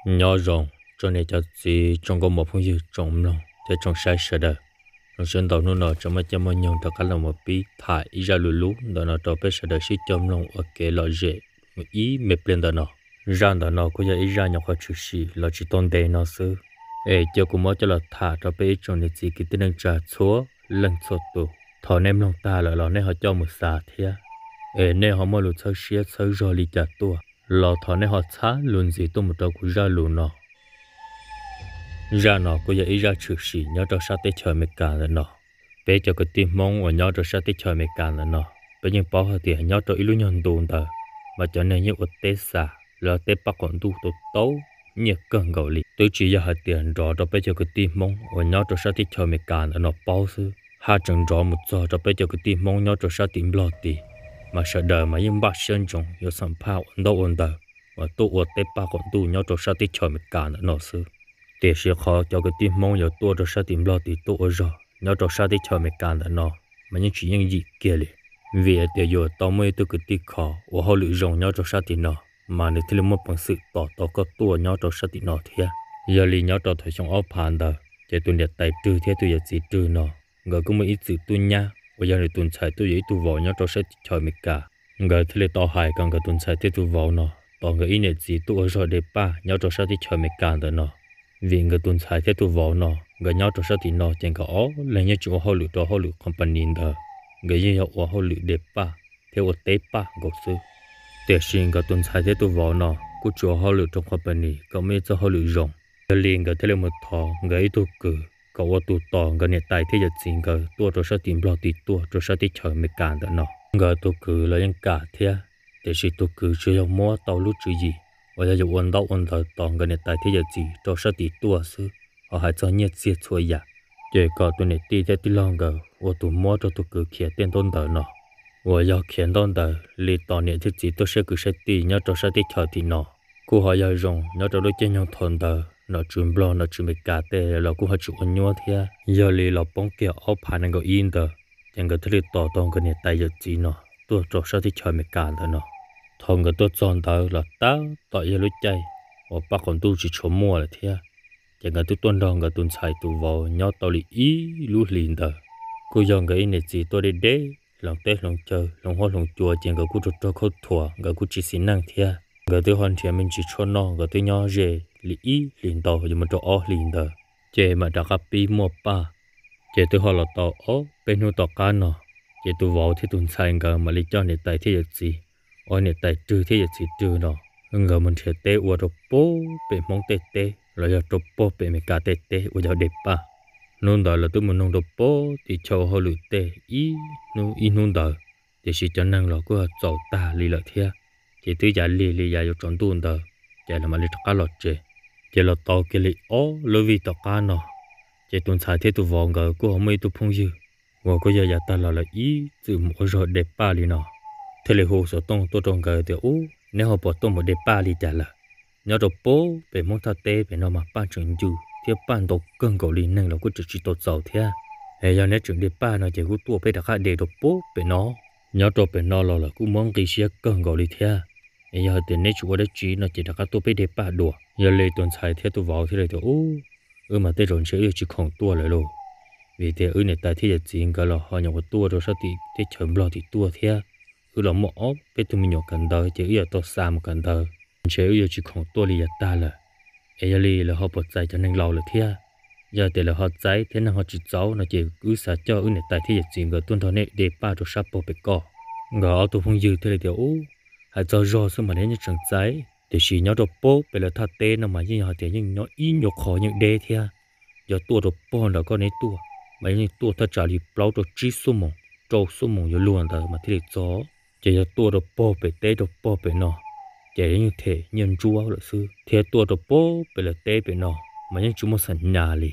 Nyob zoo tsoom niam cov txiv, tsoom nkauj muam phooj ywg, tsoom mloog thiab tsoom saib sawv daws. Zoo siab ntau hnub no tseem muaj caij muaj nyoog rov qab los mus pib tham ib zaj lus lub ntawm no rau peb sawv daws sib cog mloog ua kev lom zem mus ib me pliag ntawm no. Zaj ntawm no kuj yog ib zaj nyuam qhuav tshwm sim los tsis tau ntev no xwb, es cia kuv muab coj los tham rau peb ib tsoom niam txiv kwv tij neej tsa txhua leej txhua tus. Thov nej mloog tag lawm los nej ho coj mus xav thiab, es nej ho muaj lus txhawb siab txhawb zog li cas tuaj los thov nej ho txhab lus ntxiv tuaj mus rau kuv zaj lus no. Zaj no kuj yog ib zaj tshwm sim nyob rau sab teb chaws Amelikas ntawm no. Peb cov kwv tij Hmoob uas nyob rau sab teb chaws Amelikas ntawm no, peb yeej paub hais tias nyob rau ib lub nyuag ntu ntawd mas cov neeg yeej ua teb xa, lawv teb paj qaum ntuj tau tau nyiaj kawg nkaus li. Twb tsis yog hais tias nrov rau peb cov kwv tij Hmoob uas nyob rau sab teb chaws Amelikas ntawm no paub xwb, haj tseem nrov mus txog rau peb cov kwv tij Hmoob nyob rau sab tim Nplog tid, mas sawv daws mas yeej npaj siab ntsoov yuav xam phaj ua ntaub ua ntawv uas tuaj ua teb paj qaum ntuj nyob rau sab teb chaws Amelikas ntawm no xwb. Tiam sis qhov cov kwv tij Hmoob yuav tuaj rau sab tim Nplog tid tuaj ua zog nyob rau sab teb chaws Amelikas ntawm no mas yeej tsis yooj yim kiag li, vim hais tias yuav tau muaj ib tug kwv tij khov ua hauj lwm zoo nyob rau sab tim no mas nws thiaj li muaj peev xwm tos tau koj tuaj nyob rau sab tim no thiab. Yog li nyob rau thaum xyoo ob phav ntawd ces tus niam tais Rwg thiab tus yawm txiv Rwg no, nkawd kuj muaj ib txwm tub nyab uas yog nws tus ntxhais tuaj yuav ib tug vauv nyob rau sab teb chaws Amelikas. Nkawd thiaj li tau hais kom nkawd tus ntxhais thiab tus vauv no tos nkawd ib niam txiv tuaj ua zog de paj nyob rau sab teb chaws Amelikas ntawm no, vim nkawd tus ntxhais thiab tus vauv no nkawd nyob rau sab tim no ces nkawd ob leeg yeej tsis ua hauj lwm rau hauj lwm company ntawd, nkawd yeej yog ua hauj lwm de paj thiab ua teb paj nkaus xwb. Tiam sis nkawd tus ntxhais thiab tus vauv no kuj tsis ua hauj lwm rau company kom muaj ib txoj hauj lwm zoo. Yog li nkawd thiaj li mus thov nkawd ib tug kwv kom ua tus tos nkawd niam tais thiab yawm txiv nkawd tuaj rau sab tim Nplog tid tuaj rau sab teb chaws Amelikas ntawm no. Nkawd tus kwv los yeej kam thiab, tiam sis tus kwv tsuas yog muab tau lub tswv yim uas yog yuav ua ntaub ua ntawv tos nkawd niam tais thiab yawm txiv rau sab tid tuaj xwb, ho hais txog nyiaj txiag txhua yam ces kom tus niam tij thiab tij laug nkawd ua tus muab rau tus kwv khiav tej ntaub ntawv no, uas yog khiav ntaub ntawv li tos niam thiab txiv tuaj saib kwv saib tij nyob rau sab teb chaws tim no. Kuj ho yog zoo nyob rau lub caij nyoog thaum ntawd nom tswv Nplog nom tswv Amelikas tej los kuj ho tsis ua nyuab thiab, yog li los poob kiag ob phav nees nkaum ib ntawd ces nkawd thiaj li tos tau nkawd niam tais yawm txiv no tuaj rau sab teb chaws Amelikas ntawm no. Thaum nkawd tuaj txog ntawd los tab tom yog lub caij uas paj qaum ntuj tsis tshua muaj lawm thiab, ces nkawd twb tuaj nrog nkawd tus ntxhais tus vauv nyob tau li ib lub hlis ntawd. Kuj yog nkawd ib niam txiv tuaj deb deb hloov teb hloov chaw hloov huab hloov cua ces nkawd kuj rag rog khaub thuas, nkawd kuj tsis xis neej thiab. Nkawd twb ho nrhiav me ntsis tshuaj noj, nkawd twb nyob ze li ib hlis ntau yuav mus rau ob hlis ntawd ces mam rov qab pib muaj paj. Ces twb ho los tau ob peb hnub tom qab no, ces tus vauv thiab tus ntxhais nkawd mam li coj niam tais thiab yawm txiv, ua niam tais Rwg thiab yawm txiv Rwg no, nkawd mus nrhiav teb ua rau puag pem Hmoob tej teb los yog rau puag pem Amelikas tej teb uas yog de paj. Hnub ntawd lawv twb mus nug rau puag tim chaw ua hauj lwm tej ib hnub ib hnub ntawd, tiam sis cov neeg los kuj ho txaus tag li lawm thiab. Ces twb yav lig li yav yuav tsaus ntuj ntawd, ces lawv mam li rov qab los tsev. Ces los tau kiag li ob lub vij tom qab no, ces tus ntxhais thiab tus vauv nkawd kuj ho muaj ib tug phooj ywg uas kuj yog yav tag los lawv ib txwm mus ua zog de paj li no, thiaj li hu xov tooj tuaj rau nkawd tias, Ub, neb ho puas tuaj mus de paj li cas lawm? Nyob rau puag pem Hmoob thaj teb pem no mas paj tseem ncw thiab paj ntau kawg nkaus li, neeg los kuj tseem tsis tau txaus thiab. Es yog neb tseem de paj no ces kuj tuaj peb rov qab de rau puag pem no. Nyob rau pem no los lawv kuj muab nqi siab kawg nkaus li thiab. Es yog hais tias neb tsis ua dab tsi no ces rov qab tuaj peb de paj dua. Yog li tus ntxhais thiab tus vauv thiaj li tias, Ub, wb mas tej zaum ntshe wb yuav tsis khoom tuaj lawm lauj, vim tias wb niam tais thiab yawm txiv nkawd los ho nyuam qhuav tuaj rau sab tim teb chaws Nplog tim tuaj thiab. Wb los muaj ob peb tug me nyuam kawm ntawv ces wb yuav tau xa mus kawm ntawv, ntshe wb yuav tsis khoom tuaj li yav tag lawm. Es yog li lawv ho puas txais cov neeg laus lawm thiab? Yog tias lawv ho txais thiab neeg ho tsis txaus no ces wb xav coj wb niam tais thiab yawm txiv nkawd tuaj nrog nej de paj rau sab puag pem ko. Nkawd ob tug phooj ywg thiaj li tias, Ub, hais txog zog xwb mas neb yeej tseem txais, tiam sis nyob rau puag pem lawv thaj teb no mas yeej yog hais tias yeej nyob ib nyuag qho yeej deb thiab. Yog tuaj rau puag nram koj neb tuaj mas yeej tuaj thaj tsam li plaub rau tsib xuab moos, rau xuab moos yuav luag ntawd mas thiaj li txog. Ces yog tuaj rau puag pem teb rau puag pem no ces yeej them nyiaj ntsuab lawm xwb, thiab tuaj rau puag pem lawv teb pem no mas yeej tsis muaj xam nyas li.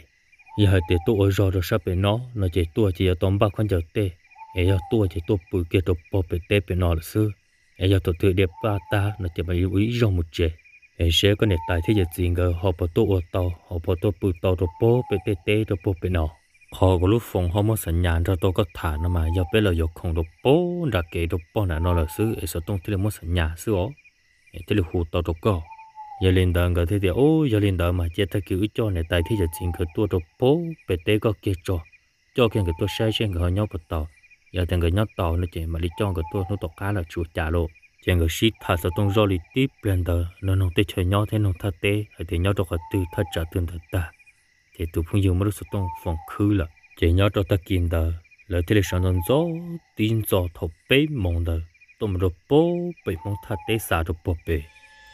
Yog hais tias tuaj ua zog rau sab pem no no ces tuaj ces yuav tau npaj khaub ncaws tej, es yog tuaj ces tuaj pw kiag rau puag pem teb pem no lawm xwb. Es yog thaum twg de paj tag no ces mam ua ib zaug mus tsev, es seb koj niam tais thiab yawm txiv nkawd ho puas tuaj ua tau, ho puas tuaj pw tau rau puag pem tej teb rau puag pem no. Qhov kuv lub foos ho muaj xam nyas nrog tau koj tham no mas yog peb los yuav khoom rau puag nram kev rau puag nram no lawm xwb, es xov tooj thiaj li muaj xam nyas xwb os, es thiaj li hu tau rau koj. Yog li ntawd nkawd thiaj tias, Ub, yog li ntawd mas cia tag kis wb coj niam tais thiab yawm txiv nkawd tuaj rau pem teb koj kiag tso, coj kiag nkawd tuaj saib seb nkawd ho nyob puas tau. Yog tias nkawd nyob tau no ces mam li coj nkawd tuaj hnub tom qab lawm tsis ua cas lauj. Ces nkawd sib tham xov tooj zoj li tib pliag ntawd, los noog teb chaws nyob thiab noog thaj teb hais tias nyob rau qhov twg thaj tsam twg ntawd tag, ces tus phooj ywg muab lub xov tooj foom khwb lawm. Ces nyob rau tag kis ntawd lawv thiaj li sawv ntxov ntxov tib ntxov thaum peb moos ntawd tuaj mus rau pem Hmoob thaj teb xa rau puag pem.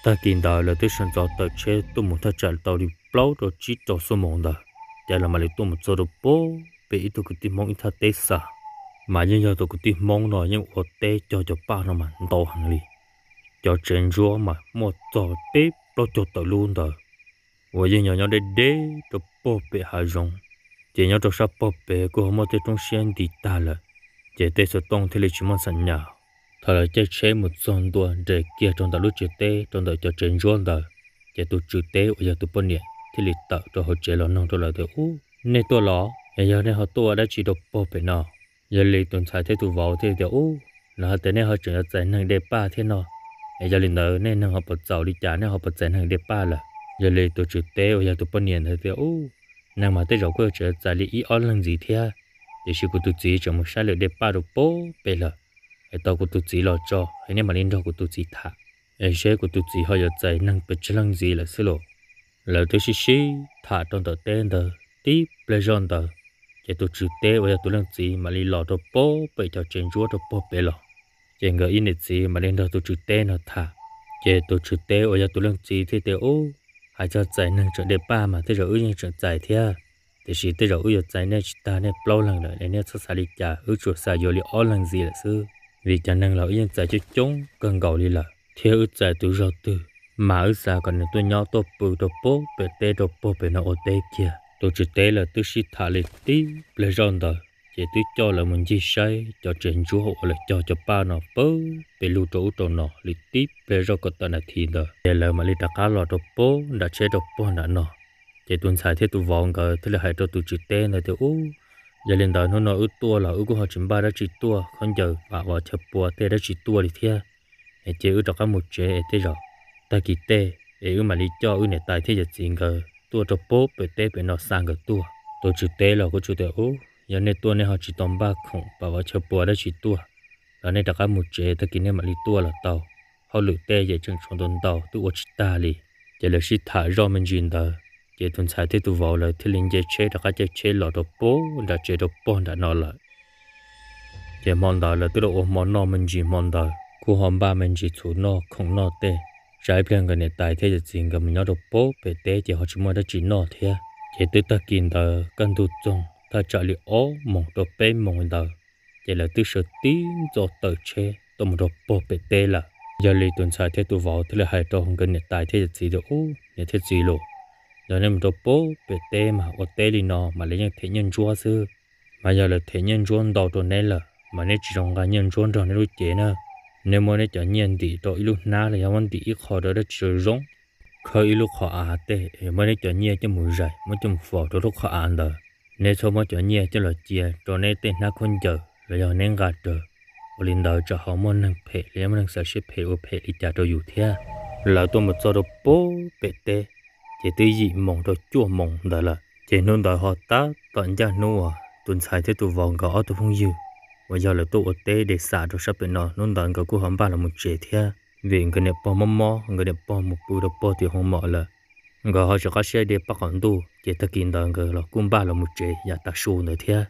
Tag kis ntawd lawv twb sawv ntxov tawm tsheb tuaj mus thaj tsam tau li plaub rau tsib rau xuab moos ntawd, ces lawv mam li tuaj mus txog rau puag pem ib tug kwv tij Hmoob ib thaj teb xa. Mas yeej yog tus kwv tij Hmoob no yeej ua teb cog cov paj no mas ntau heev li. Cov tsev ntsuab mas muaj txog peb plaub caug tawm lub ntawd, uas yeej yog nyob deb deb rau puag pem hav zoov. Ces nyob rau sab puag pem kuj ho muaj tej roob siab nti tag lawm, ces tej xov tooj thiaj li tsis muaj txham nyas. Thaum lawv caij tsheb mus txog ntua nres kiag rau ntawm lub tsev teb rau ntawm cov tsev ntsuab ntawd, ces tus tswv teb uas yog tus poj niam thiaj li tawm rau hauv tsev los noog rau lawv tias, Ub, nej tuaj los? Es yog nej ho tuaj ua dab tsi rau puag pem no? Yog li tus ntxhais thiab tus vauv thiaj tias, Ub, lawv hais tias nej ho tseem yuav txais neeg de paj thiab no, es yog li ntawd nej neeg ho puas txaus li cas nej ho puas txais neeg de paj lawm? Yog li tus tswv teb uas yog tus poj niam ntawd tias, Ub, neeg mas tej zaum kuj yuav tseem txais li ib ob leeg ntxiv thiab, tiam sis kuv tus txiv tseem mus saib lawm de paj rau puag pem lawm, es tau kuv tus txiv los tso es nej mam li nrog kuv tus txiv tham, es seb kuv tus txiv ho yuav txais neeg pes tsawg leej ntxiv lawm xwb los. Lawv twb sib sib tham rau ntawm teb ntawd tib pliag zoj ntawd, ces tus tswv teb uas yog tus leej txiv mam li los rau puag pem cov tsev ntsuab rau puag pem los. Ces nkawd ib niam txiv mam li nrog tus tswv teb no tham. Ces tus tswv teb uas yog tus leej txiv thiaj tias, Ub, hais txog txais neeg tseem de paj mas tej zaum wb yeej tseem txais thiab, tiam sis tej zaum wb yuav txais nej tsis tag nej plaub leeg lawm es nej txhob xav li cas, wb tsuas xav yuav li ob leeg ntxiv lawm xwb. Vim cov neeg los wb yeej txais coob coob kawg nkaus li lawm, thiab wb txais tus zog twg mas wb xav kom nws tuaj nyob tuaj pw rau puag pem teb rau puag pem no ua teb kiag. Tus tswv teb lawv twb sib tham li tib pliag zoj ntawd, ces twb coj lawv mus ncig saib cov tsev ntsuab uas lawv cog cov paj no puag pem lug rau ub rau no li tib pliag zoj kom tawm nas this ntawd, ces lawv mam li rov qab los rau puag nram tsheb rau puag nram no. Ces tus ntxhais thiab tus vauv nkawd thiaj li hais rau tus tswv teb ntawd tias, Ub, yog li ntawd hnub no wb tuaj los wb kuj ho tsis npaj dab tsi tuaj, khaub ncaws pam vov chaw pua tej dab tsi tuaj li thiab, es cia wb rov qab mus tsev es tej zaum tag kis tej es wb mam li coj wb niam tais thiab yawm txiv nkawd tuaj rau puag pem teb pem no xa nkawd tuaj. Tus tswv teb los kuj tsuas tias, Ub, yog nej tuaj nej ho tsis tau npaj khoom pam vov chaw pua dab tsi tuaj los nej rov qab mus tsev, tag kis nej mam li tuaj los tau. Hauj lwm tej ces tseem tshuav ntau ntau twb ua tsis tag li. Ces lawv sib tham zoj me ntsis ntawd, ces tus ntxhais thiab tus vauv lawv thiaj li nce tsheb rov qab caij tsheb los rau puag nram tsev rau puag nram no lawm. Ces hmo ntawd lawv twb los ua hmo noj me ntsis, hmo ntawd kuj ho npaj me ntsis txhuv noj khoom noj tej, tsam ib pliag nkawd niam tais thiab yawm txiv nkawd mus nyob rau puag pem teb ces ho tsis muaj dab tsi noj thiab. Ces twb tag kis ntawd kaj ntug txoog thaj tsam li ob moos rau peb moos ntawd, ces lawv twb sawv tib ntxov tawm tsheb tuaj mus rau puag pem teb lawm. Yog li tus ntxhais thiab tus vauv thiaj li hais rau nkawd niam tais thiab yawm txiv tias, Ub, niam thiab txiv lauj, yog nej mus rau puag pem teb mas ua teb li no mas lawv yeej them nyiaj ntsuab xwb. Mas yog lawv them nyiaj ntsuab ntau rau neb lawm mas neb tsis zoo nqa nyiaj ntsuab nrog neb lub cev na. Neb muab neb cov nyiaj ntim rau ib lub hnab los yog muab ntim ib qho rau dab tsi zoo zoo, khawb ib lub qhov av tej, muab neb cov nyiaj coj mus zais, muab coj mus faus rau lub qhov av ntawd. Neb txhob muab cov nyiaj coj los cia rau neb tej hnab khaub ncaws los yog neb nqa rawv. Ua li ntawd tsam ho muaj neeg phem los yog muaj neeg xav siab phem ua phem li cas rau yus thiab. Lawv tuaj mus txog rau puag pem teb, ces twb yim moos rau cuaj moos ntawd lawm. Ces hnub ntawd ho tab tom ncaj hnub uas tus ntxhais thiab tus vauv nkawd ob tug phooj ywg uas yog lawv tuaj ua teb de xam rau sab pem no, hnub ntawd nkawd kuj ho npaj los mus tsev thiab. Vim nkawd niam pog mob mob, nkawd niam pog mus pw rau puag tim hoo mom lawm, nkawd ho tsis qab siab de paj qaum ntuj, ces tag kis ntawd nkawd los kuj npaj los mus tsev yav tav su ntawd thiab.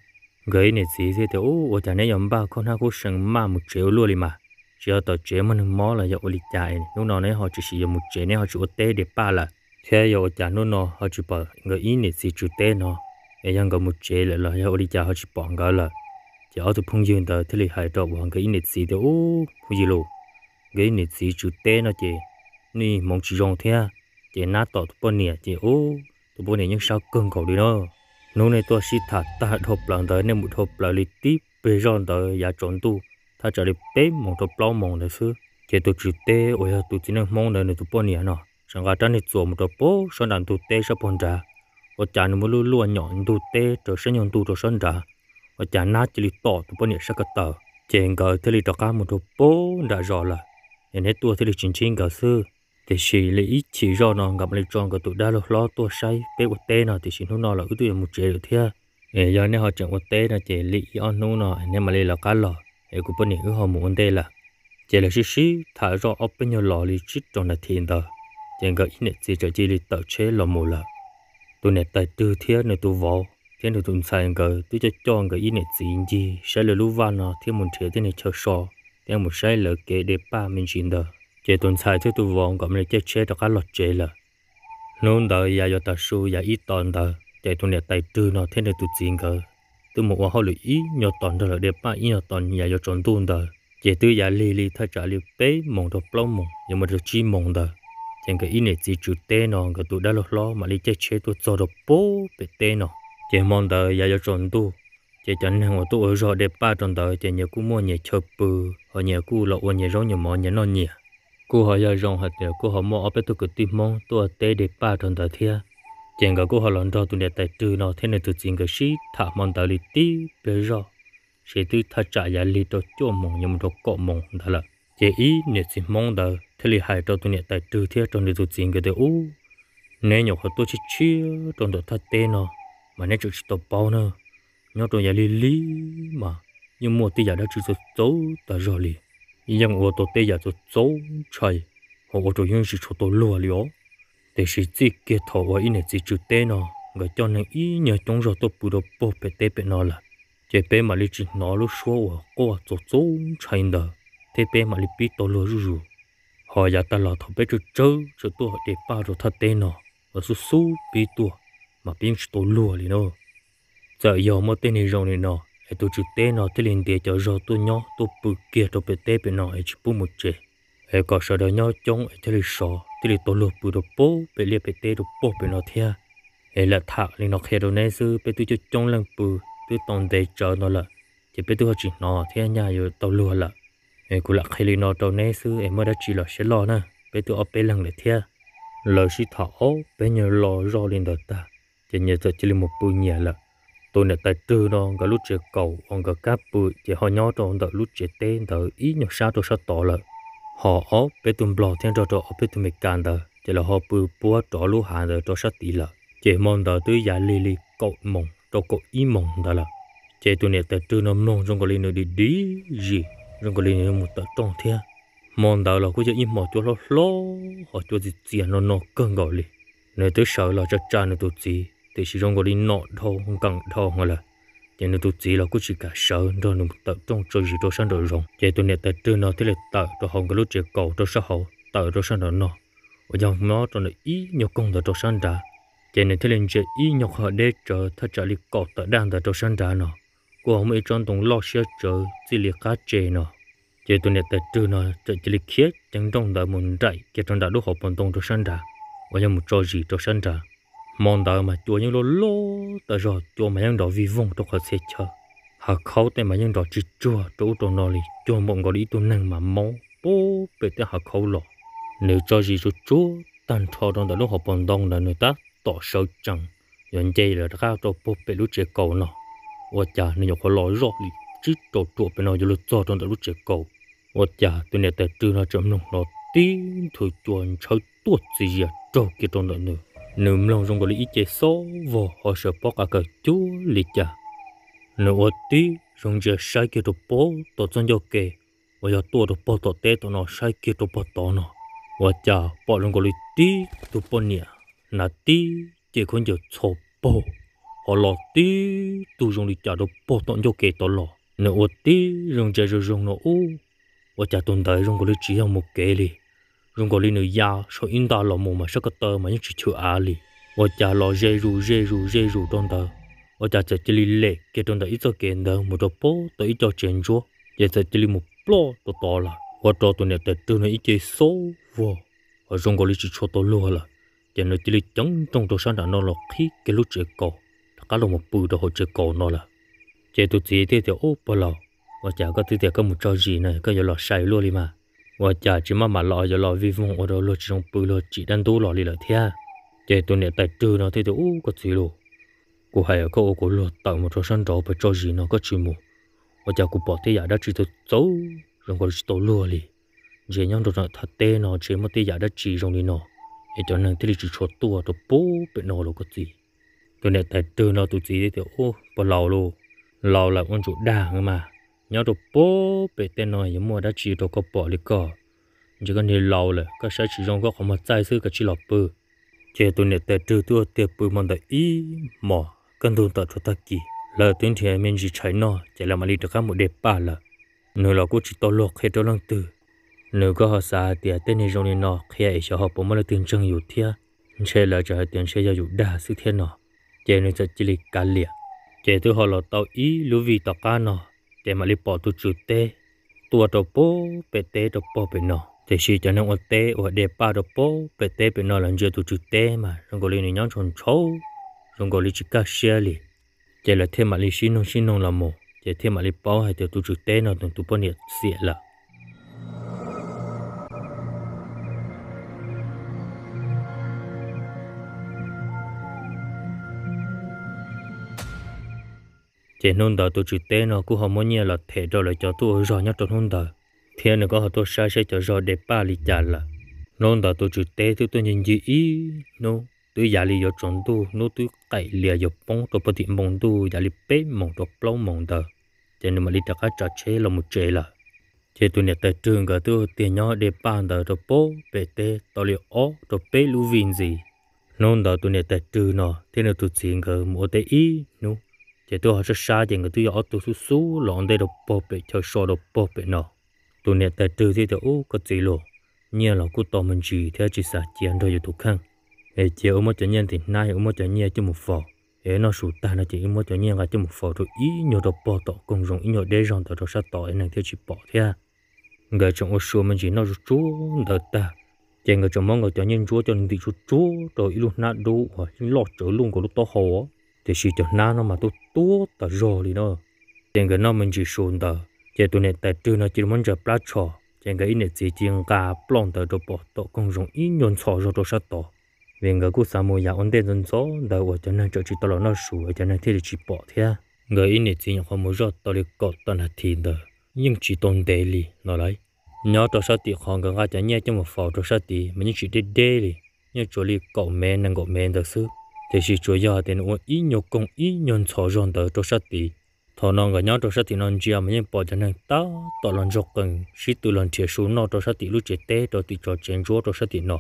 Nkawd ib niam txiv thiaj tias, Ub, ua cas neb yuav npaj khaub hnab khuab seev maj mus tsev ua luaj li mas? Tsis yog tom tsev muaj neeg mob los yog ua li cas es hnub no neb ho tsis sim yuav mus tsev, neb ho tsis ua teb de paj lawm? Thiab yog ua cas hnub no ho tsis pom nkawd ib niam txiv tswv teb no, es yog nkawd mus tsev lawm los yog ua li cas ho tsis pom nkawd lawm? Ces ob tug phooj ywg ntawd thiaj li hais rau uas nkawd ib niam txiv tias, Ub, phooj ywg los, nkawd ib niam txiv tswv teb no ces nej hmoov tsis zoo thiab, ces nab tom tus poj niam ces ub, tus poj niam yeej sab kawg nkaus li na. Hnub nej tuaj sib tham tag dhau plaws ntawd, nej mus dhau plaws li tib pliag zoj ntawd yav tsaus ntuj thaj tsam li peb moos rau plaub moos ntawd xwb, ces tus tswv teb uas yog tus txiv neej Hmoob ntawd nws tus poj niam no tseem nqa rab niag txuas mus rau puag sab nram ntug teb sab puag nrad. Ua cas nws muaj lub luaj nyom ntug teb raws sab nyuag ntug rau sab nrad, ua cas nab cia li tom tus poj niam sab ko taw. Ces nkawd thiaj li rov qab mus rau puag nram zos lawm, es neb tuaj thiaj li tsis ntsib nkawd xwb. Tiam sis li ib chim zoj no nkawd mam li tso nkawd tus dab laug hlob tuaj saib peb ua teb no, tiam sis hnub no los wb twb yuav mus tsev lawm thiab. Yog nej ho tseem ua teb no ces li ib ob hnub no neb mam li lawv qab los es kuv poj niam wb ho mus ua ntej lawm. Ces lawv sib sib tham zoj ob peb nyuag los li tsib rau nas this ntawd, ces nkawd ib niam txiv txawm cia li tawm tsheb los mus lawm. Tus niam tais rwg thiab nws tus vauv thiab nws tus ntxhais nkawd twb coj coj nkawd ib niam txiv ncig saib lawv lub vaj no thiab mus nrhiav tej niag chaw so thiab mus saib lawv kev de paj me ntsis ntawd. Ces tus ntxhais thiab tus vauv nkawd mam li caij tsheb rov qab los tsev lawm. Hnub ntawd yav yuav tas su yav ib tos ntawd ces tus niam tais rwg no thiab nws tus txiv nkawd twb mus ua hauj lwm ib nyuag tos nrog lawv de paj ib nyuag tos yav yuav tsaus ntuj ntawd, ces twb yav lig li thaj tsam li peb moos rau plaub moos yuav mus rau tsib moos ntawd. Ces nkawd ib niam txiv tswv teb no nkawd tus dab laug hlob mam li caij tsheb tuaj txog rau puag pem teb no. Ces hmo ntawd yav yuav tsaus ntuj, ces cov neeg uas tuaj ua zog de paj rau ntawd ces nyias kuj muaj nyias chaw pw, ho nyias kuj los ua nyias zaub nyias mov nyias noj nyias. Kuj ho yog zoo hais tias kuj ho muaj ob peb tug kwv tij Hmoob tuaj teb de paj rau ntawd thiab. Ces nkawd kuj ho los nrog tus niam tais rwg no thiab nws tus txiv nkawd sib tham hmo ntawd li tib pliag zoj, ces twb thaj tsam yav lig rau cuaj moos yuav mus rau kaum moos ntawd lawm. Ces ib niam txiv Hmoob ntawd thiaj li hais rau tus niam tais rwg thiab rau nws tus txiv nkawd tias, Ub, neb nyuam qhuav tuaj tshiab tshiab rau ntawm thaj teb no mas neb tseem tsis tau paub na. Nyob rau yav lig lig mas yeej muaj tej yam dab tsi txaus txaus tas zog li, yeej ua tau tej yam txaus txaus ntshai, ho ua rau yeej tsis tshua tau luag li os. Tiam sis txij kiag thaum uas ib niam txiv tswv teb no nkawd coj neeg ib nyuag coob zog tuaj pw rau puag pem teb pem no lawm, ces peb mam li tsis hnov lub suab uas quaj txaus txaus ntshai ntawd, thiab peb mam li pib tau luag zuj zus. Ho yav tag los thaum peb tsawg tsawg tseem tuaj de paj rau thaj teb no, los xub xub pib tuaj, mas peb yeej tsis tau luag li na. Txawm yog muaj tej neeg zoo li no, es tus tswv teb no thiaj li ntiav cov zog tuaj nyob tuaj pw kiag rau pem teb pem no es tsis pub mus tsev, es kom sawv daws nyob coob es thiaj li sov, thiaj li tau luag pw rau puag pem liaj pem teb rau puag pem no thiab. Es lam tham li no qhia rau neb xwb, peb twb coob coob leej pw, twb tau ntev tsawv no lawm, ces peb twb ho tsis hnov thiab nyaj yuav tau luag lawm. Es kuv lam qhia li no rau neb xwb es muaj dab tsi los siab loj na, peb twb ob peb leeg lawm thiab. Lawv sib tham ob peb nyuag lo zoj li ntawd tag, ces nyias txawm cia li mus pw nyias lawm. Tus niam tais rwg no nkawd lub tsev kaus uas nkawd kab pw ces ho nyob rau ntawm lub tsev teb ntawd ib nyuag sab rau sab tod lawm. Ho ob peb tug nplog thiab nrog rau ob peb tug Meskas ntawd ces lawv ho pw puab rov lub hav ntawd rau sab tid lawm. Ces hmo ntawd twb yav lig li kaum moos rau kaum ib moos ntawd lawm. Ces tus niam tais rwg no mloog zoo nkaus li nws dim dim zis, zoo nkaus li nws mus tawm rooj thiab. Hmo ntawd los kuj yog ib hmo cua hlob hlob ho cua txias txias no no kawg nkaus li. Nws twb sawv los tsa tsa nws tus txiv, tiam sis zoo nkaus li nom dhau nkees dhau lawm. Ces nws tus txiv los kuj tsis kam sawv nrog nws tawm rooj tso zis rau sab nraum zoov. Ces tus niam tais rwg no thiaj li tawm rau hauv nkawd lub tsev kaus rau sab hauv, tawm rau sab nraum no, uas yog nyob rau ntawm ib nyuag koog ntawd rau sab nrad. Ces nws thiaj li ntsia ib nyuag qhov deb tsawv thaj tsam li kaum tawm daj ntawd rau sab nrad no, kuj ho muaj ib tsob ntoo loj siab tsawv txij li qab tse no. Ces tus niam tais rwg no txawm cia li khiav ceev nrooj ntawd mus nraim kiag rau nram lub hauv paus ntoo rau sab nrad, uas yog mus tso zis rau sab nrad. Hmo ntawd mas cua yeej loj loj tas zog, cua mas yeej nrov vij voog rau qhov txhia chaw. Hav khaub tej mas yeej nrov tsis tsuag rau ub rau no li, cuag npaum nkaus li ib tug neeg mas maub puag pem tej hav khaub los. Nws tso zis tsuag tsuag tag nrho rau ntawm lub hauv paus ntoo ntawd, nws tab tom sawv tsees yuav nce lawm rov qab rau puag pem lub tsev kaus no. Ua cas nws nyuam qhuav los zoj li tsib rau ruam pem no yuav luag txog rau ntawm lub tsev kaus, ua cas tus niam tais rwg no tseem mloog hnov tib nthwv cua ntshaw tuaj txias zias raug kiag rau ntawm nws. Nws mloog zoo nkaus li ib ce xob vog ho sawv pob qa kawg cuag li cas. Nws ua tib zoo ntsia saib kiag rau puag tom txoj ncauj ke, uas yog tuaj rau puag tom teb tom no saib kiag rau puag tod no, ua cas pom zoo nkaus li tib tug poj niam hnav tib ce khaub ncaws txho paug, ho los tib tug zoo li cas rau puag tom ncauj ke tod los. Nws ua tib zoo ntsia zoo zoo no ub, ua cas tus ntawd zoo nkaus li tsis yog mus kev li. Zoo nkaus li nws ya saum ib nta los mus mas sab ko taw mas yeej tsis chwv av li. Ua cas los ze zus ze zus ze zus rau ntawd, ua cas txawm cia li lem kiag rau ntawm ib txoj kev ntawd mus rau puag tom ib co tsev ntsuab, ces txawm cia li mus ploj rau tod lawm, ua rau tus niam tais rwg no ib ce xob vog, ho zoo nkaus li tsis tshua tau luag lawm. Ces nws cia li ceev nrooj rau sab nram no los qhib kiag lub tsev kaus, rov qab los mus pw rau hauv tsev kaus no lawm. Ces tus txiv thiaj tias, Ub pog laus, ua cas koj twb tias koj mus tso zis na, koj yuav los sai luaj li mas, ua cas tsis maj mam los yuav los vij voog ua rau luag tsis zoo pw, luag tsim dab ntub los li lawm thiab? Ces tus niam tais rwg no thiaj tias, Ub koj txiv lauj, kuv hais koj ua kuv luag tawm mus rau sab nraud pem tso zis no koj tsis mus, ua cas kuv pom tej yam dab tsi txawv txawv zoo nkaus li tsis tau luag li. ntshe nyob rau thaj teb no ntshe muaj tej yam dab tsi zoo li no, es cov neeg thiaj li tsis tshua tuaj rau pem no los koj txiv. Tus niam tais rwg no tus txiv tias, Ub, puas laus lauj? Laus lawm ua ntsuj dag mas, nyob rau pem teb no yuav muaj dab tsi rau koj pom li koj? Ntshe koj niag laus lawm, koj saib tsis zoo koj qhov muag txaij xwb, koj cia li los pw. Ces tus niam tais rwg twb ua tiag pw hmo ntawd ib hmos kaj ntug tawm rau tag kis, lawv twb nrhiav me ntsis tshais noj ces lawv mam li rov qab mus de paj lawm. Nws los kuj tsis tau luag qhia rau leej twg, nws kuj ho xav hais tias tej neeg zoo li no qhia es xyov ho puas muaj leej twg ntseeg yus thiab, ntshe lawv tseem hais tias ntshe yog yus dag xwb thiab no, ces nws txawm cia li kav liam. Ces twb ho los tau ib lub vij tom qab no, ces mam li pom tus tswv teb tuaj rau pem teb rau pem no. Tiam sis cov neeg ua teb uas de paj rau pem teb pem no lawv ntsia tus tswv teb mas zoo nkaus li nws nyob ntshau ntshau, zoo nkaus li tsis kaj siab li. Ces lawv thiaj mam li sib nug sib nug los mus ces thiaj mam li paub hais tias tus tswv teb no nws tus poj niam xiam lawm. Ces hnub ntawd tus tswv teb no kuj ho muab nyiaj los them rau lawv cov tuaj ua zog nyob rau hnub ntawd, thiab nws kuj ho tuaj saib seb cov zog de paj li cas lawm. Hnub ntawd tus tswv teb twb tuaj ncig ncig ib hnub twb yav li yuav tsaus ntuj, hnub twb qaim lias yuav poob rau pem tim npoo ntuj yav li peb moos rau plaub moos ntawd, ces nws mam li rov qab tsav tsheb los mus tsev lawm. Ces tus niam tais rwg nkawd twb ua tiag nyob de paj ntawd rau pem teb tau li ob rau peb lub vij ntxiv. Hnub ntawd tus niam tais rwg no thiab nws tus txiv nkawd mus ua teb ib hnub, ces twb ho sab sab ces nkawd twb yog ob tug xub xub los ua ntej rau pem chaw so rau pem no. Tus niam tais rwg thiaj tias, Ub, koj txiv lauj, nyiaj los kuj tau me ntsis thiab tsis xav cia nrog yus tus kheej, es cia wb muab cov nyiaj ntim hnab, wb muab cov nyiaj coj mus faus, es noj su tag no ces wb muab cov nyiaj nqa coj mus faus rau ib nyuag rau pem tom koog zoo ib nyuag deb zog ntawd rau sab tod es neeg thiaj tsis pom thiab. Nkawd tseem ua sua me ntsis noj tsuag tsuag ntawd tag, ces nkawd tseem muab nkawd cov nyiaj ntsuab coj ntim tsuag tsuag rau ib lub hnab dub uas yeej loj tsawv luj nkaus lub taub hau, tiam sis cov hnab no mas tuab tuab tas zog li no. Ces nkawd noj me ntsis su ntawd ces tus niam tais rwg no cia li muab ntsaws plab tsho, ces nkawd ib niam txiv cia li nqa ploj ntawd rau pem tom koog zoo ib nyuag ntxhov zog rau sab tod. Vim nkawd kuj xav mus yam ua ntej ntxov ntxov ntawd uas cov neeg tseem tsis tau los noj su es cov neeg thiaj li tsis pom thiab. Nkawd ib niam txiv nyuam qhuav mus zoj tau li kaum tawm nas this ntawd yeej tsis tau ntev li no lauj. Nyob rau sab tim qhov nkawd nqa cov nyiaj coj mus faus rau sab tid mas yeej tsis deb deb li, yeej tsuas li kaum mev nees nkaum mev ntawd xwb, tiam sis tsuas yog tias nws ua ib nyuag koog ib nyuag ntxhov zog ntawd rau sab tid. Thaum no nkawd nyob rau sab tim no ntsia mas yeej pom cov neeg tab tom los ntsoog qees sib tw los nrhiav su noj rau sab tim lub tsev teb rau tim tso tsev ntsuab rau sab tim no.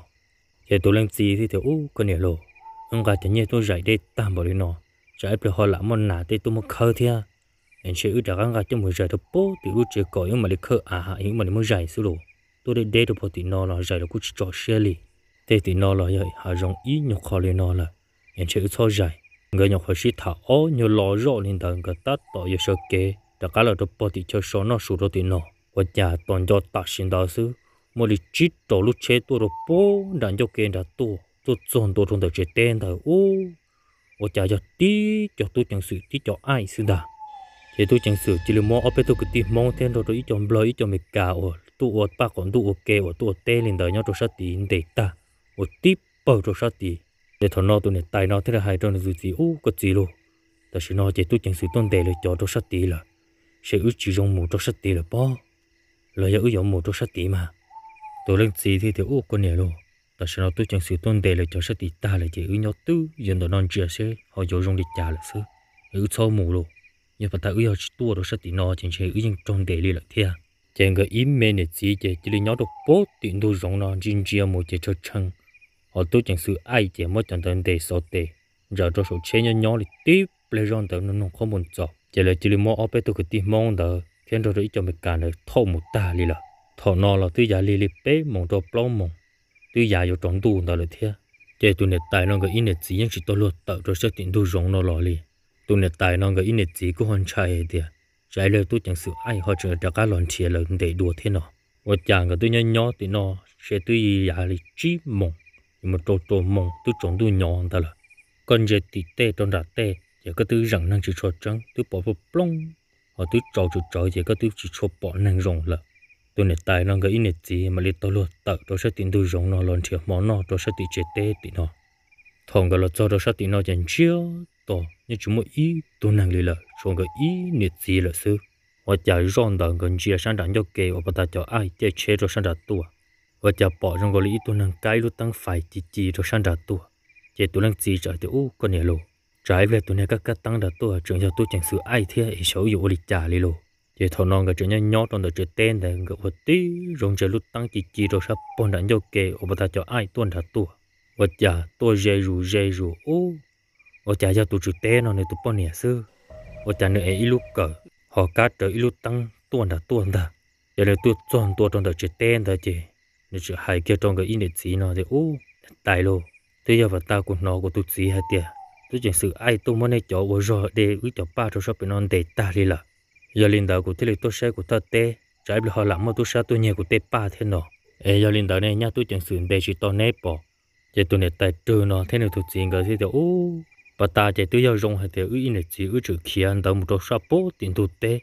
Ces tus leej txiv thiaj tias, Ub, koj niam lauj, wb nqa cov nyiaj tuaj zais deb tag npaum li no, tsam ib pliag ho lam muaj nas tej tuaj muab khawb thiab. Es ntshe wb rov qab nqa coj mus zais rau pem tim lub tsev kom wb mam li khawb av, wb mam li muab zais xwb lauj. Tuaj deb deb rau pem tim no los zais los kuj tsis tso siab li. Tej tim no los yog hav zoov ib nyuag qho li no lawm, es ntshe wb txhob zais. Nkawd nyuam qhuav sib tham ob nyuag lo zoj li ntawd nkawd tab tom yuav sawv kev rov qab los rau pem tim chaw so noj su rau tim no, ua cas tos nco tam sim ntawd xwb, muaj li tsib rau lub tsheb tuaj rau pem nram ncauj ke nrad tuaj, tuaj txog ntua rau ntawm tsev teb ntawd ub, ua cas yog tib co tub ceev xwm tib co aim xwb ntag. Ces tub ceev xwm cia li muab ob peb tug kwv tij Hmoob thiab nrog rau ib co Nplog ib co Amelikas uas tuaj ua paj qaum ntuj ua ke uas tuaj ua teb li ntawd nyob rau sab tid ntes tag, ua tib pawg rau sab tid. Ces thaum no tus niam tais no thiaj li hais rau nws tus txiv, Ub, koj txiv lauj, tam sim no ces tub ceev xwm tuaj ntes lawv cov rau sab tid lawm, ces wb tsis zoo mus rau sab tid lawm pob, los yog wb yuav mus rau sab tid mas? Tus leej txiv thiaj tias, Ub, koj niam lauj, tam sim no tub ceev xwm tuaj ntes lawv cov sab tid tag lawm ces wb nyob twj ywm ntawm no ntsia seb ho yuav zoo li cas lawm xwb. Wb txhob mus lauj, yog pas tas wb yog tsis tuaj rau sab tim no ces ntshe wb yeej raug ntes li lawm thiab. Ces nkawd ib me niam txiv ces cia li nyob rau pem tim ntug zoov no ntsia ntsia mus ces tshaw tshee, ho tub ceev xwm aim ces muab cov ntawd ntes xov tes ntsaws rau saum tsheb nyob nyob li tib pliag zog ntawd nug nug qhob mus txaus. Ces lawv cia li muab ob peb tug kwv tij Hmoob ntawd thiab nrog rau ib co Amelikas ntawd thauj mus tag li lawm. Thaum no los twb yav li li peb moos rau plaub moos, twb yav yuav tsaus ntuj ntawd lawm thiab. Ces tus niam tais no nkawd ib niam txiv yeej tsis tau luag tawm rau sab tim ntug zoov no los li. Tus niam tais no nkawd ib niam txiv kuj ho ntshai hais tias tsam ib pliag tub ceev xwm aim ho tseem rov qab los nrhiav lawv ntes dua thiab no. Ua cas nkawd twb nyob nyob tim no, ces twb yav li tsib moos yuav mus rau rau moos twb tsaus ntuj nyo ntawd lawm. Koj ntsia tim tej rau nram tej ces koj twb zeem neeg tsis tshua tseeb, twb pom plooj plooj, ho twb tsaus tsawv tsawv ces koj twb tsis tshua pom neeg zoo lawm. Tus niam tais no nkawd ib niam txiv mam li tau luag tawm rau sab tim ntug zoov no los nrhiav hmo noj rau sab tim tsev teb tim no. Thaum nkawd los txog rau sab tim no ces ntsiag to yeej tsis muaj ib tug neeg li lawm, tshuav nkawd ib niam txiv lawm xwb. Ua cas zoj ntawd nkawd ntsia sab nram ncauj ke uas pas tas cov aim caij tsheb rau sab nrad tuaj, ua cas pom zoo nkaus li ib tug neeg kab ib lub teeb fais ci ci rau sab nrad tuaj. Ces tus leej txiv txawm tias, Ub, koj niam lauj, tsam ib pliag tus niag kab kab teeb nrad tuaj tseem yog tub ceev xwm aim thiab es xyov wb yuav ua li cas li lauj. Ces thaum no nkawd tseem nyob nyob rau ntawm tsev teb ntawd, nkawd ua tib zoo ntsia lub teeb ci ci rau sab pog nram ncauj ke uas pas tas cov aim tuaj nrad tuaj. Ua cas tuaj ze zus ze zus ub, ua cas yog tus tswv teb no nws tus poj niam xwb. Ua cas nws ev ib lub kawm ho kab rawv ib lub teeb tuaj nrad tuaj ntag. Ces nws tuaj txog ntua rau ntawm tsev teb ntawd ces nws txawm hais kiag rau nkawd ib niam txiv no tias, Ub, niam tais lauj, twb yog pas tas kuv hnov kuv tus txiv hais tias tub ceev xwm aim tuaj muab nej cov ua zog de wb cov paj rau sab pem no ntes tag li lawm. Yog li ntawd kuv thiaj li tuaj saib kuv thaj teb, tsam ib pliag ho lam muaj tub sab tuaj nyiag kuv tej paj thiab no. Es yog li ntawd ne nyaj tub ceev xwm ntes tsis tau neb pom. Ces tus niam tais rwg no thiab nws tus txiv nkawd thiaj tias, Ub, pas tas ces twb yog zoo hais tias wb ib niam txiv wb tseem khiav ntawd mus rau sab pem tim ntug teb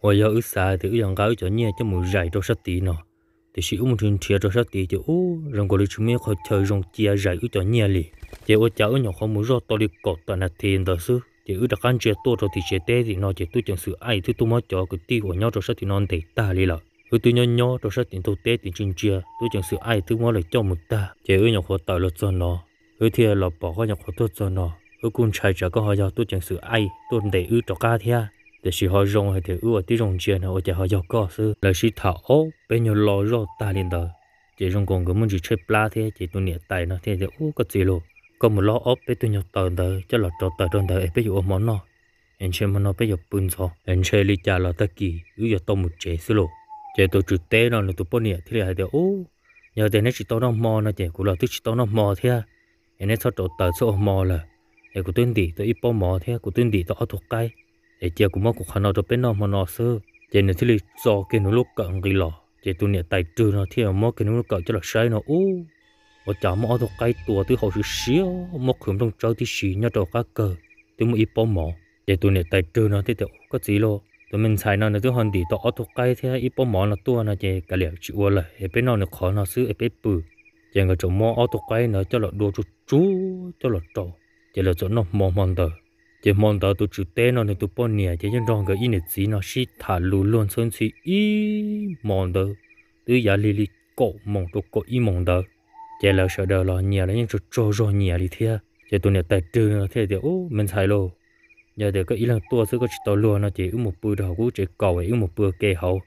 uas yog wb xav tias wb yuav nqa wb cov nyiaj coj mus zais rau sab tid no, tiam sis wb mus nrhiav nrhiav rau sab tid ces ub, zoo nkaus li tsis muaj ib qho chaw zoo cia zais wb cov nyiaj li. Ces ua cas wb nyuam qhuav mus zoj tau li kaum tawm nas this ntawd xwb ces wb rov qab ntsia tuaj rau tim tsev teb tim no ces tub ceev xwm aim twb tuaj muab cov kwv tij uas nyob rau sab tim no ntes tag li lawm. Wb twb nyob nyob rau sab tim ntug teb tim ntsia ntsia, tub ceev xwm aim twb muab lawv coj mus tag ces wb nyuam qhuav tawm los txog no. Wb thiaj los pom koj nyuam qhuav tuaj txog no, wb kuj ntshai tsam koj ho yog tub ceev xwm aim tuaj ntes wb rov qab thiab, tiam sis ho zoo hais tias wb ua tib zoo ntsia no ua cas ho yog koj xwb. Lawv sib tham ob peb nyuag lo zoj tag li ntawd ces zoo nkaus nkawd muaj ntsis tshaib plab thiab ces tus niam tais no thiaj tias, Ub, koj txiv lauj, koj mus lob ob peb tug nyuag taws ntawd coj los rauv taws rau ntawd es peb yuav ua hmo noj, es ntshe hmo no peb yuav pw ntxov, es ntshe li cas los tag kis wb yuav tau mus tsev xwb lauj. Ces tus tswv teb no nws tus poj niam thiaj li hais tias, Ub, yog tias neb tsis tau noj hmo no ces kuv los twb tsis tau noj hmo thiab, es neb txhob rauv taws txhob ua hmo lawm, es kuv twb ntim tau ib pob mov thiab kuv twb ntim tau ob tug qaib, es cia kuv muab kuv qhov no rau peb noj hmo no xwb. Ces nws thiaj li txo kiag nws lub kawm nqis los ces tus niam tais rwg no thiaj muab kiag nws lub kawm coj los saib no ub, ua cas muaj ob tug qaib tua twb haum siab siab muab qhwv nplooj tsawb tib si nyob rau qab kawg twb muaj ib pob mov. Ces tus niam tais rwg no thiaj tias, Koj txiv lauj, tus me ntxhais no nws twb ho ntim tau ob tug qaib thiab ib pob mov no tuaj no ces kav liam tsis ua lawm es peb noj nws qhov no xwb es peb pw. Ces nkawd txawm muab ob tug qaib ntawd coj los dua tsuj tsuag coj los rau, ces lawv txawm noj hmo hmo ntawd. Ces hmo ntawd tus tswv teb no nws tus poj niam ces yeej nrog nkawd ib niam txiv no sib tham lus luag ntxhawb ntxhi ib hmo ntawd, twb yav lig li kaum moos rau kaum ib moos ntawd. Ces lawv sawv daws los nyias los yeej tsaug tsaug zog nyias li thiab. Ces tus niam tais rwg no thiaj tias, Ub, me ntxhais lauj, yog tias koj ib leeg tuaj xwb koj tsis tau luag no ces wb mus pw rau hauv kuv lub tsev kaus es wb mus pw ua ke hauv,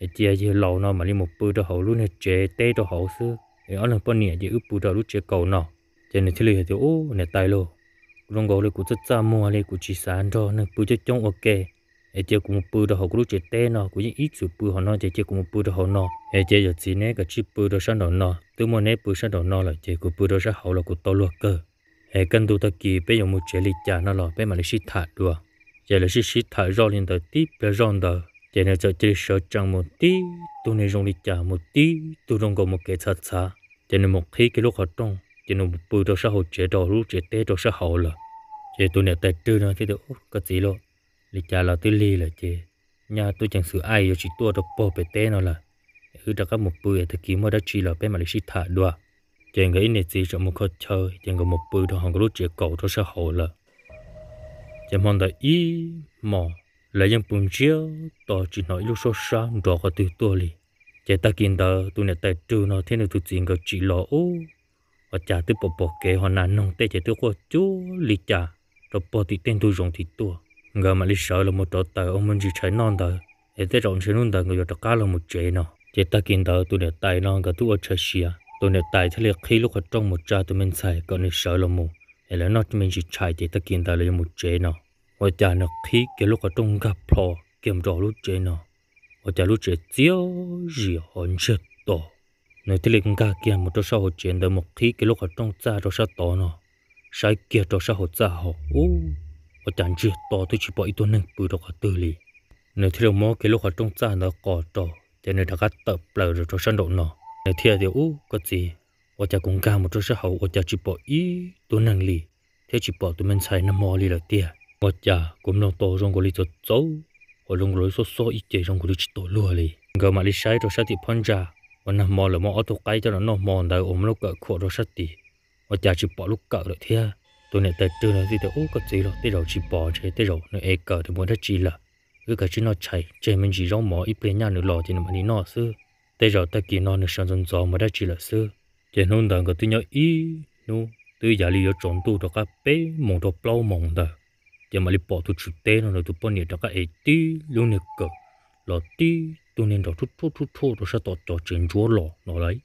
es cia yawg laus no mam li mus pw rau hauv lub niag tsev teb rau hauv xwb, es ob leeg poj niam ces wb pw rau lub tsev kaus no. Ces nws thiaj li hais tias, Ub, niam tais lauj, zoo nkaus li kuv txaj txaj muag li kuv tsis xav nrog neeg pw coob coob ua ke, es cia kuv mus pw rau hauv kuv lub tsev teb no, kuv yeej ib txwm pw hauv no ces cia kuv mus pw rau hauv no. Es ces yawm txiv neb kav tsij pw rau sab nraum no, twb muaj neb pw sab nraum no lawm ces kuv pw rau sab hauv los kuv tau luag kawg. Es kaj ntug tag kis peb yuav mus tsev li cas no los peb mam li sib tham dua. Ces lawv sib sib tham zoj li ntawd tib pliag zoj ntawd ces nws txawm cia li sawv tsees mus tib tug niag zoo li cas mus tib tug zoo nkaus mus kev txhav txhav. Ces nws mus qhib kiag lub qhov rooj ces nws mus pw rau sab hauv tsev rau lub tsev teb rau sab hauv lawm. Ces tus niam tais rwg no thiaj tias, Ub, koj txiv lauj, li cas los twb lig lawm ces nyaj tub ceev xwm aib yuav tsis tuaj rau pog pem teb no lawm, wb rov qab mus pw es tag kis muaj dab tsi los peb mam li sib tham dua. Ces nkawd ib niam txiv txawm mus kho chaw ces nkawd mus pw rau hauv nkawd lub tsev kaus rau sab hauv lawm. Ces hmo ntawd ib hmos lawv yeej pw ntsiag to tsis hnov ib lub suab sab nrov qhov twg tuaj li. Ces tag kis ntawd tus niam tais rwg no thiab nws tus txiv nkawd tsim los ub, ua cas twb pom pom kev ho nas noog tej ces twb quaj cuag li cas rau pog tim tej ntug zoov tim tuaj. Nkawd mam li sawv los mus rauv taws ua muaj ntsis tshais noj ntawd es tej zaum ntshe hnub ntawd nkawd yuav rov qab los mus tsev no. Ces tag kis ntawd tus niam tais no nkawd twb ua tshais siav, tus niam tais thiaj li qhib lub qhov rooj mus tsa tus me ntxhais kom nws sawv los mus es lawv noj me ntsis tshais ces tag kis ntawd lawv yuav mus tsev no. Ua cas nws qhib kiag lub qhov rooj nkag plho kiag mus rau hauv lub tsev no, ua cas lub tsev txias zias ho ntsiag to. Nws thiaj li nkag kiag mus rau sab hauv tsev ntawd mus qhib kiag lub qhov rooj txaj rau sab tod no, saib kiag rau sab hauv txaj hauv ub, ua cas ntsiag to twb tsis pom ib tug neeg pw rau qhov twg li. Nws thiaj li muab kiag lub qhov rooj txaj ntawd qos rau ces nws rov qab tawm plaws rau sab nraum no. Nws thiaj tias, Ub, koj txiv, ua cas kuv nkag mus rau sab hauv ua cas tsis pom ib tug neeg li, thiab tsis pom tus me ntxhais nag hmo li lawm tiag. Ua cas kuv mloog tau zoo nkaus li txaus txaus, ua zoo nkaus li xob xob ib ce zoo nkaus li tsis tau luag li. Nkawd mam li saib rau sab tim phab ntsa uas nag hmo lawv muab ob tug qaib coj los noj hmo ntawd uas muab lub kawm khuam rau sab tid, ua cas tsis pom lub kawm lawm thiab. Tus niam tais rwg no thiaj tias, Ub, koj txiv los tej zaum tsis pom ntshe tej zaum nws ev kawm nws mus dab tsi lawm. wb kav tsij noj tshais tseg me ntsis zaub mov ib pliag nyaj nws los ces nws mam li noj xwb. Tej zaum tag kis no nws sawv ntxov ntxov mus dab tsi lawm xwb. Ces hnub ntawd nkawd twb nyob ib hnub twb yav li yuav tsaus ntuj rov qab peb moos rau plaub moos ntawd, ces mam li pom tus tswv teb no nws tus poj niam rov qab ev tib lub niag kawm los tib tug niag nrov rhuj rhuj rhuj rhuj rau sab tom cov tsev ntsuab los no lauj.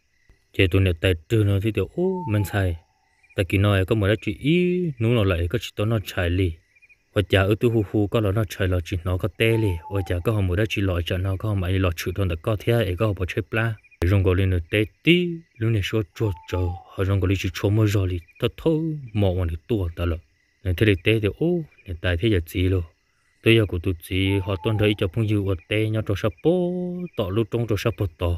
Ces tus niam tais rwg no thiaj tias, Ub, me ntxhais, tag kis no koj mus dab tsi ib hnub no lawm es koj tsis tau noj tshais li? Ua cas wb twb hu hu koj los noj tshais los tsis hnov koj teb li? Ua cas koj ho mus dab tsi los tsam no koj ho mam li los tshwm rau ntawm koj thiab es koj ho puas tshaib plab? Zoo nkaus li nws teb tib lub niag suab tsuag tsawv ho zoo nkaus li tsis tshua muaj zog li thawj thawj hmo uas nws tuaj ntawd lawm. Nws thiaj li teb tias, Ub, niam tais thiab yawm txiv lauj, twb yog kuv tus txiv ho tuaj nrog ib co phooj ywg ua teb nyob rau sab pem tom lub roob rau sab pem tod.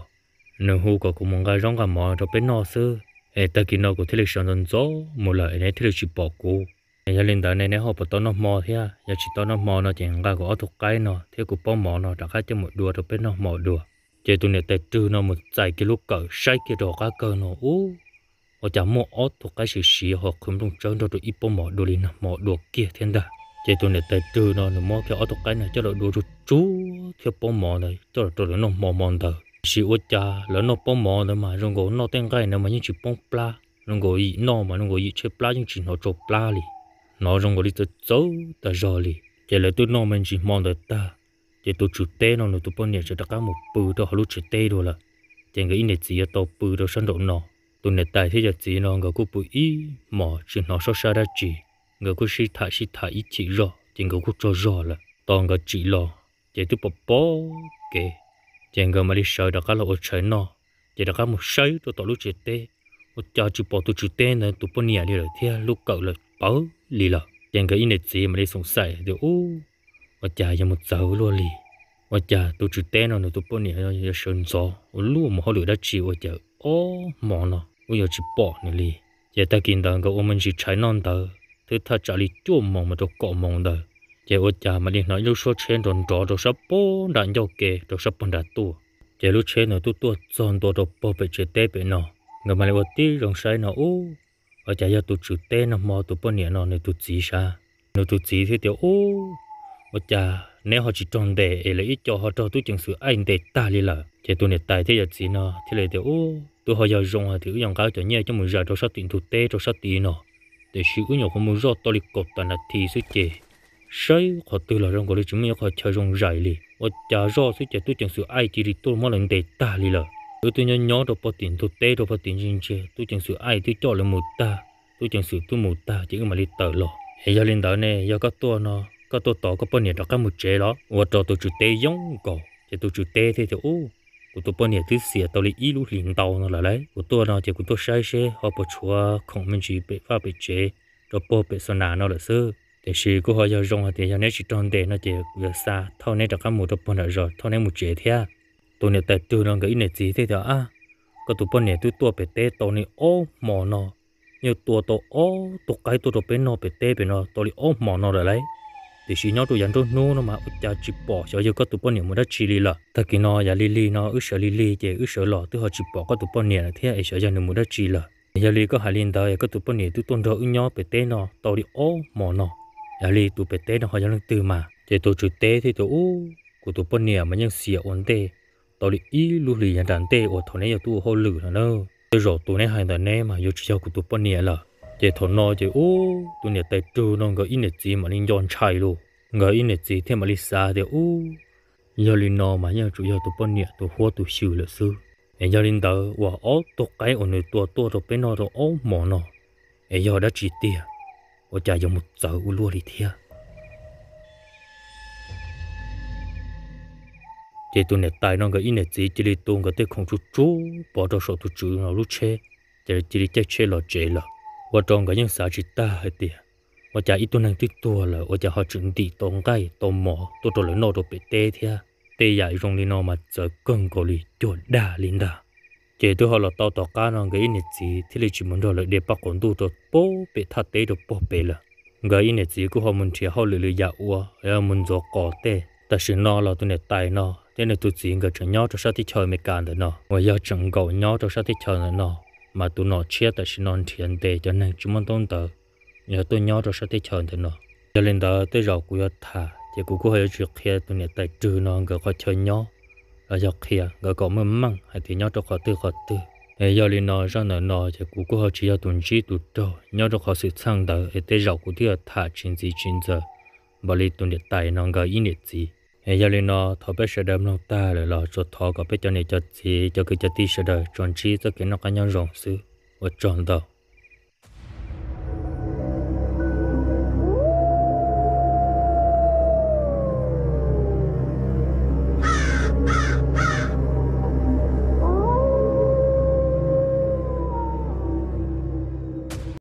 Nws hu kom kuv mus nqa zaub nqa mov rau peb noj xwb, es tag kis no kuv thiaj li sawv ntxov ntxov mus lawm es neb thiaj li tsis pom kuv. Es yog li ntawd ne neb ho puas tau noj hmo thiab? Yog tsis tau noj hmo no ces nqa kuv ob tug qaib no thiab kuv pob mov no rov qab coj mus dua rau peb noj hmo dua. Ces tus niam tais rwg no mus txais kiag lub kawm saib kiag rau qab kawg no, ub, ua cas muaj ob tug qaib siav siav ho qhwv nplooj tsawb nrog rau ib pob mov dua li noj hmo dua kiag thiab ntag. Ces tus niam tais rwg no nws muab kiag ob tug qaib no coj los dua tsuag tsuag thiab pob mov ntawd coj los rau lawv noj hmo hmo ntawd. Tiam sis ua cas lawv noj pob mov ntawd mas zoo nkaus noj tej nqaij ntawd mas yeej tsis poob plab, zoo nkaus yim noj mas zoo nkaus yim tshaib plab yeej tsis hnov tsau plab li, hnov zoo nkaus li txawv txawv tas zog li. Ces lawv twb noj me ntsis hmo ntawd tag, ces tus tswv teb no nws tus poj niam tseem rov qab mus pw rau hauv lub tsev teb dua lawm. Ces nkawd ib niam txiv yuav tau pw rau sab nraum no. Tus niam tais thiab yawm txiv no nkawd kuj pw ib hmos tsis hnov sob sab dab tsi, nkawd kuj sib tham sib tham ib chim zog ces nkawd kuj tsaug zog lawm. Tos nkawd tsim los ces twb pom pob kev, ces nkawd mam li sawv rov qab los ua tshais noj. Ces rov qab mus saib rau tom lub tsev teb, ua cas tsis pom tus tswv teb ntawd tus poj niam li lawm thiab lub kawm lawm pawv li lawm. Ces nkawd ib niam txiv mam li xoom xaim tias, Ub, ua cas yog mus txawv luaj li? Ua cas tus tswv teb no nws tus poj niam yuav sawv ntxov ua luaj mus hauj lwm dab tsi ua cas ob hmo no wb yuav tsis pom nws li? Ces tag kis ntawd nkawd ua me ntsis tshais noj ntawd twb thaj tsam li cuaj moos mus rau kaum moos ntawd, ces ua cas mam li hnov ib lub suab tsheb nrov nrov rau sab pem nram ncauj ke rau sab pem nram tuaj. Ces lub tsheb ntawd twb tuaj txog ntua rau pog pem tsev teb pem no. Nkawd mam li ua tib zoo saib no, ub, ua cas yog tus tswv teb nag hmo tus poj niam no nws tus txiv sav. Nws tus txiv thiaj tias, Ub, ua cas neb ho tsis raug ntes es lawv ib co ho raug tub ceev xwm aij ntes tag li lawm? Ces tus niam tais thiab yawm txiv no thiaj li tias, Ub, twb ho yog zoo hais tias wb yuav nqa cov nyiaj coj mus zais rau sab tim ntug teb rau sab tid no, tiam sis wb nyuam qhuav mus zoj tau li kaum tawm nas this xwb ces saib qhov twg los zoo nkaus li tsis muaj ib qhov chaw zoo zais li. Ua cas zoj xwb ces tub ceev xwm aij cia li tuaj muab lawv ntes tag li lawm. Wb twb nyob nyob rau pog tim ntug teb rau pog tim ntsia ntsia tub ceev xwm aij twb coj lawv mus tag, tub ceev xwm twb mus tag ces wb mam li tawm los. Es yog li ntawd ne yog koj tuaj no koj tuaj tos koj poj niam rov qab mus tsev los? Ua rau tus tswv teb yoo nkaus ces tus tswv teb thiaj tias, Ub, kuv tus poj niam twb xiam tau li ib lub hlis ntau no lawm lauj. Kuv tuaj no ces kuv tuaj saib seb ho puas tshuav khoom me ntsis pem vaj pem tsev rau pog pem xo nas no lawm xwb. Tiam sis kuj ho yog zoo hais tias yog neb tsis raug ntes no ces kuv yuav xa thauj neb rov qab mus rau pog nram zos thauj neb mus tsev thiab. Tus niam tais rwg no nkawd ib niam txiv thiaj tias, A, koj tus poj niam twb tuaj pem teb tau li ob hmo no, yeej tua tau ob tug qaib tuaj rau peb noj pem teb pem no tau li ob hmo no lawm lauj. Tiam sis nyob rau yav nruab hnub no mas ua cas tsis pom xyov yog koj tus poj niam mus dab tsi li lawm. Tag kis no yav lig lig no wb sawv lig lig ces wb sawv los twb ho tsis pom koj tus poj niam lawm thiab es xyov yog nws mus dab tsi lawm. Yog li koj hais li ntawd es koj tus poj niam twb tuaj nrog wb nyob pem teb no tau li ob hmo no, yog li tus pem teb no ho yog leej twg mas? Ces tus tswv teb thiaj tias, Ub, kuv tus poj niam mas yeej xiam ua ntej tau li ib lub hlis yav nram ntej uas thaum neb yog tuaj ua hauj lwm no na. Tej zaum tus neb hais ntawm neb mas yuav tsis yog kuv tus poj niam lawm. Ces thaum no ces ub, tus niam tais rwg no nkawd ib niam txiv mam li nco ntshai lauj. Nkawd ib niam txiv thiaj mam li xav tias, Ub, yog li no mas yeej tsuas yog tus poj niam tus huab tus xyw lawm xwb. Es yog li ntawd uas ob tug qaib uas nws tua tuaj rau peb noj rau ob hmo no, es yog dab tsi tiag, ua cas yuav mus txawv ua luaj li thiab? Ces tus niam tais no nkawd ib niam txiv cia li tu nkawd tej khoom tsuj tsuj pov rau saum tus tswv no lub tsheb, ces cia li caij tsheb los tsev lawm. Ua rau nkawd yeej xav tsis tag hais tias, ua cas ib tug neeg twb tuag lawm ua cas ho tseem ntim tau nqaij tau mov tuaj rau lawv noj rau pem teb thiab. Tej yam zoo li no mas txawv kawg nkaus li cuag dag li ntag. Ces twb ho los tau tom qab no nkawd ib niam txiv thiaj li tsis mus nrog lawv de paj qaum ntuj rau pem thaj teb rau pog pem lawm. Nkawd ib niam txiv kuj ho mus nrhiav hauj lwm lwm yam ua, mus ntxuav qos tej. Tam sim no los tus niam tais no thiab nws tus txiv nkawd tseem nyob rau sab teb chaws Amelikas ntawm no, uas yog tseem nkaum nyob rau sab teb chaws ntawm no, mas tus nom tshiab tam sim no nrhiav ntes cov neeg tsis muaj ntaub ntawv yog tuaj nyob rau sab teb chaws ntawm no. Yog li ntawd tej zaum kuv yuav tham ces kuv kuj ho yuav tsis qhia tus niam tais rwg no nkawd qhov chaw nyob los yog qhia nkawd kom muaj meej hais tias nyob rau qhov twg qhov twg. Es yog li no zaj ntawm no ces kuv kuj ho tsis yog tus ntsib tus raug nyob rau qhov xwm txheej ntawd es tej zaum kuv twb yuav tham tsis ntxiv tsis ntxaws npaum li tus niam tais no nkawd ib niam txiv. Es yog li no thov peb sawv daws mloog tag lawm los tsuas thov kom peb cov niam cov txiv cov kwv cov tij sawv daws tsuas ntsib txoj kev noj qab nyob zoo xwb. Ua tsaug ntau.